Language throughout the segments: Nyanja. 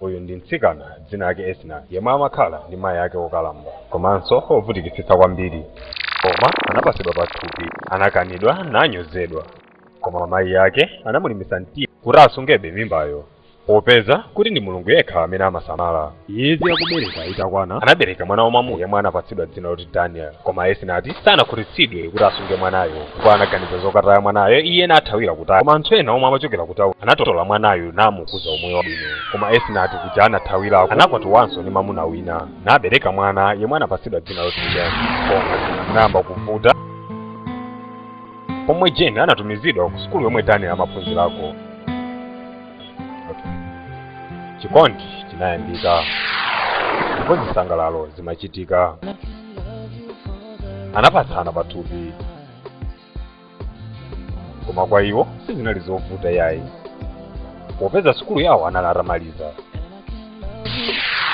Uyu ndi mtsikana dzina lake Esna, yemwe amakhala ndi mayi ake okalamba komanso ovutikitsitsa kwambiri. Koma anapatsidwa pathupi, anakanidwa nanyozedwa. Koma mayi ake anamulimbitsa mtima kuti asungebe mimbayo, popeza kuti ndi Mulungu yekha amene amasamala. Miyezi yakubereka itakwana, anabereka mwana wamwamuna yemwe anapatsidwa dzina loti Daniel. Koma Esnati sanakhutitsidwe kuti asunge mwanayo, ndipo anaganiza zokataya mwanayo iye nathawira kutali. Koma anthu ena omwe amachokera kutauni anatola mwanayo namukuza umoyo wabwino. Koma Esnati kuja anathawirako anakwatiwanso ndi mwamuna wina, nabereka mwana yemwe anapatsidwa dzina loti Jane. Koma zinthu zinayamba kuvuta pomwe Jane anatumizidwa ku sukulu yomwe Daniel amaphunzirako. Okay. Chikondi chinayambika ndipo zisangalalo zimachitika. Anapatsana pathupi, koma kwa iwo sizinali zovuta yayi, popeza sukulu yawo anali atamaliza.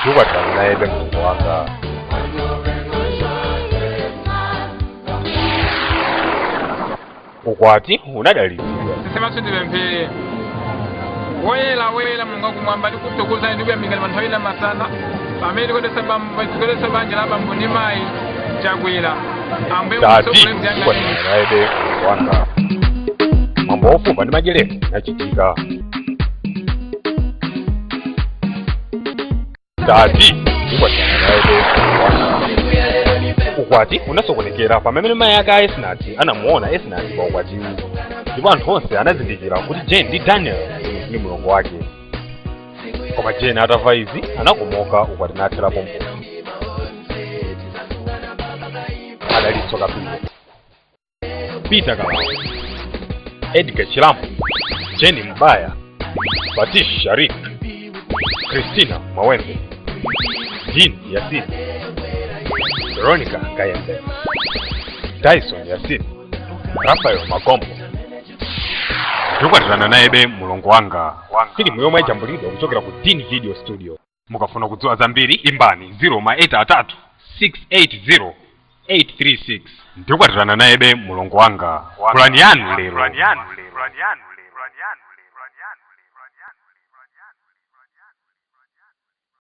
Ndikwatirana nayebe mlongo wanga. Ukwati unadalitsidwa. Titseke tipemphere. Woyera, woyera Mulungu wakumwamba, tikuthokozani ndi kuyamikani pa nthawi ino masana pamene tikondetsa banja la bambo ndi mayi Chakwera. Ambuye, Tati mutsogolere mtiyang'anire. Ndikwatirana nayebe mlongo wanga. Mwambo wofupa ndi madyerero unachitika. Tati ndikwatirana nayebe mlongo wanga. Ukwati unasokonekera pamene mayi ake a Esnati anamuona Esnati pa ukwatiwu, ndipo anthu onse anazindikira kuti Jane ndi Daniel ndi mlongo wake. Koma Jane atamva izi anakomoka, ukwati nathera pompo. Adalitso Kapito, Peter Kalawa, Edgar Chilambo, Jenny Mbaya, Fatish Sharik, Christina Mawembe, Jean Yasin, Veronica Kayembe, Dyson Yasin, Rafael Magombo. Ndikwatirana nayebe mlongo wanga, filimu yomwe yajambulidwa kuchokera ku Dean Video Studio. Mukafuna kudziwa zambiri imbani 0 ma 8 3 680 836. Ndikwatirana nayebe mlongo wanga, pulani yanu lero.